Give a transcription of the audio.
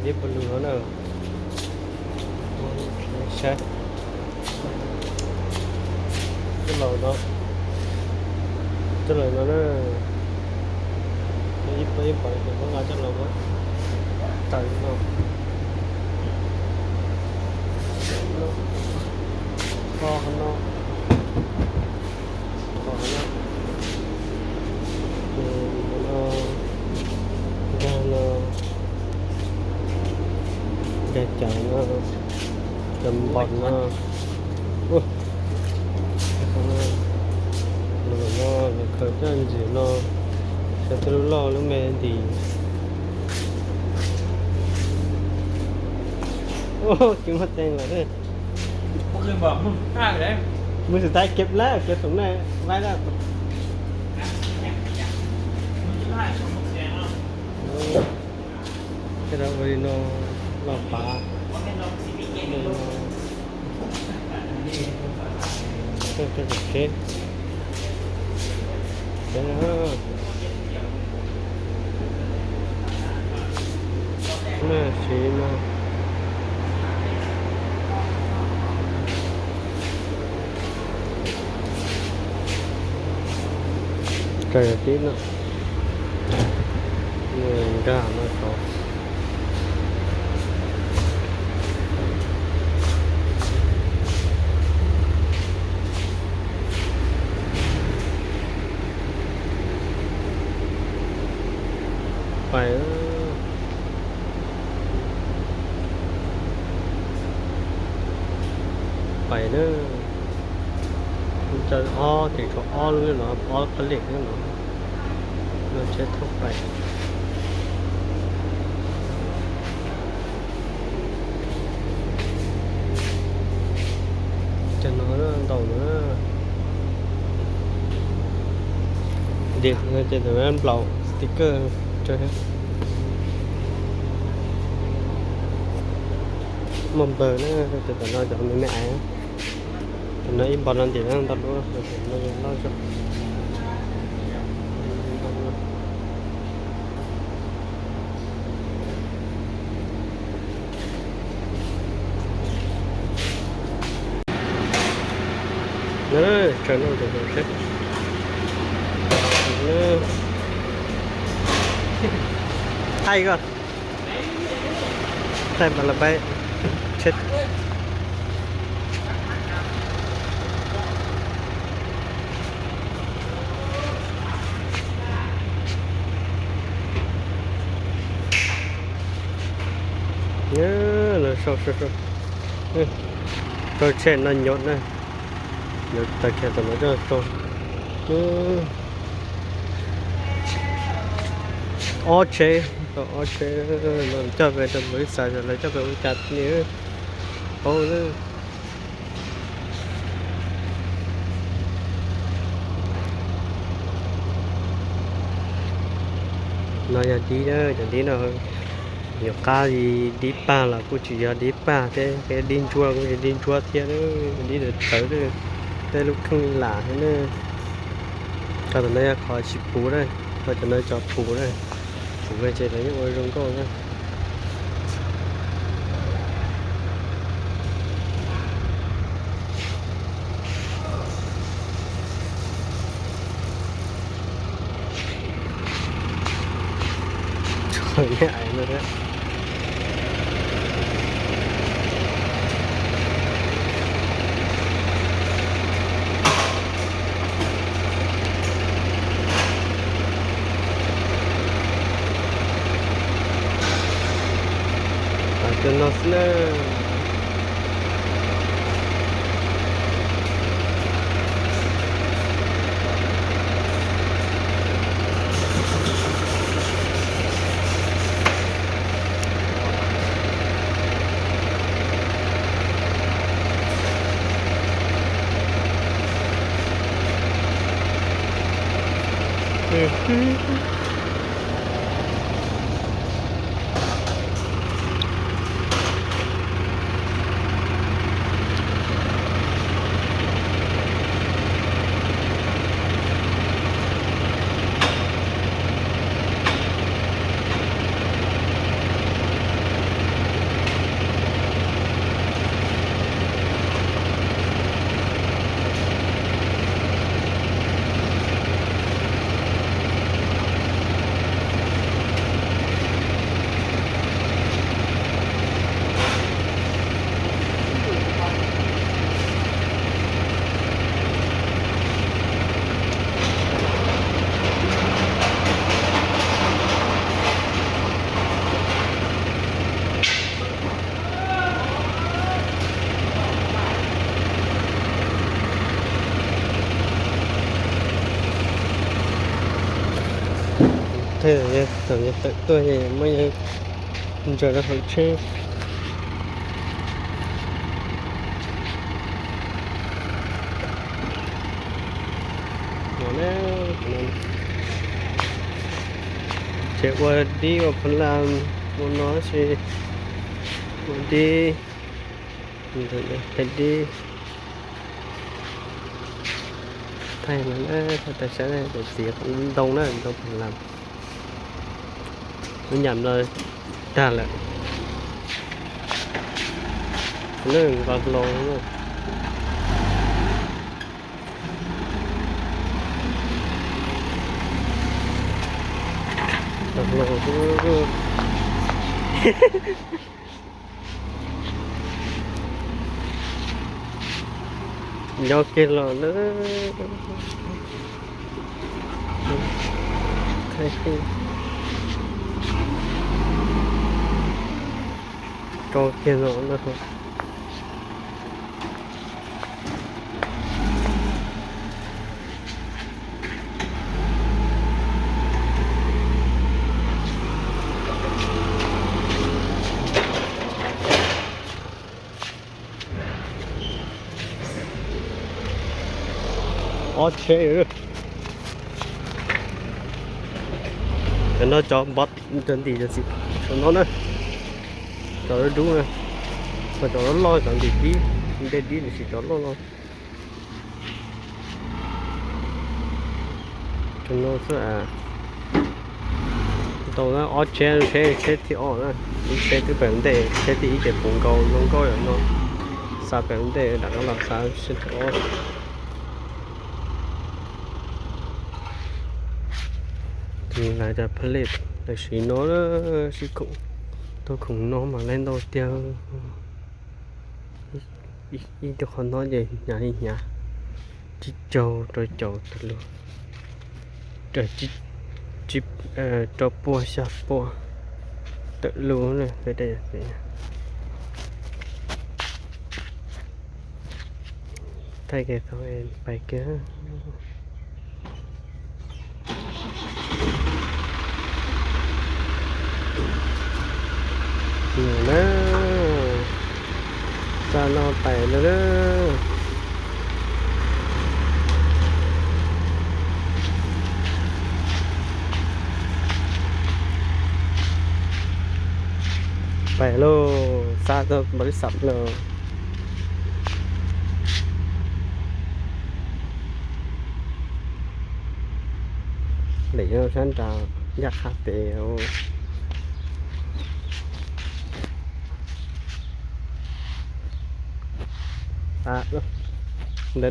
Ib puas lug no na. Saib. Coj los no. Coj los no na. Ib puas, ib puas ces muab nqa coj los muab tawm no. Kho no. Kho no. Ces no, dag no, dag cawv no, cov npom no. Ua, no, no, no khaws coj ntxiv no, cov tej lub loj lub me ntim. Ua, tsis muaj teeb lawm. Mus xwm tais kev lawm, kev thoom na, laib lawm. Tej no ua li no, los pav li no. Coj, coj, coj, coj. Na, siv no. Kawg tib no, nkag no tod. Pais, pais na. Ob, tseem tshuav ob lub no, ob pab lem no, no tsheb thauj pais. Cov no ntau no. Ces tam no nplaum sticker rau. Muaj npawg na, cov tam no cov me me aiv. Tam no ib npog no ntim na, ntau dua, no loj zog. Tsaws no seb. Thaij koj. Thaij npas las pais. Tsheb. Rau tsheb no nyuam na. Nyuam tas kiag tam no coj rau. Ob tsheb, ob tsheb no coj pem rau lawv xav lawv coj pem ua cas li. Paub na. No yog dib na, cov dib no yuav qab li dib pag los kuj tsis yog dib pag thiab, dib ntsuab kuj tsis dib ntsuab thiab, dib tawv tawv, tej lub kheej lam xwb na. Qhov tam no yog qhov tsis puv na, qhov tam no cov puv na, puv ces lawv yeej ua zoo nkauj na. Cov no xwb na. Thaum yog tawm tuaj ces muab yawg ntsaws rau hauv tsheb. Ces ua dib ua pha la ua no si, ua dib, thaij dib, thaij no na, thaij tas sab txiv ntoo na, ntoo pha la. Lub nyam no tag lawm. Nqos hlo, nqos hlo. Nyob kiag los na. Tso kiag los na. Ob tsheb, cov no cov npov rau ntim cov txiv saum no na, cov dub dub na, ho cov loj loj cov ntim dib, ntej dib los sis cov loj loj. Cov no xwb. Tau ob tsheb, tsheb, tsheb thib ob na, ib tsheb twb pem ntej, tsheb thib ib ces puv nkaus zoo nkauj yom no, xa pem ntej, rov qab los xa tsheb thib ob. Tus lawv cov pha lej tam sim no sib koom, tau khoom no mas lawv ntau tiag. Ib tug qhov no ces hnyav li hnyav, tsib caug rau caum tawm lub, rau puas xya puas tawm lub. Thaij kiag tau pais kiag. Mus na, xa no pais lawm na. Pais lauj, xa tau npaum li xam lauj. Lem sab nrad yaj qha pem. Ntawd na,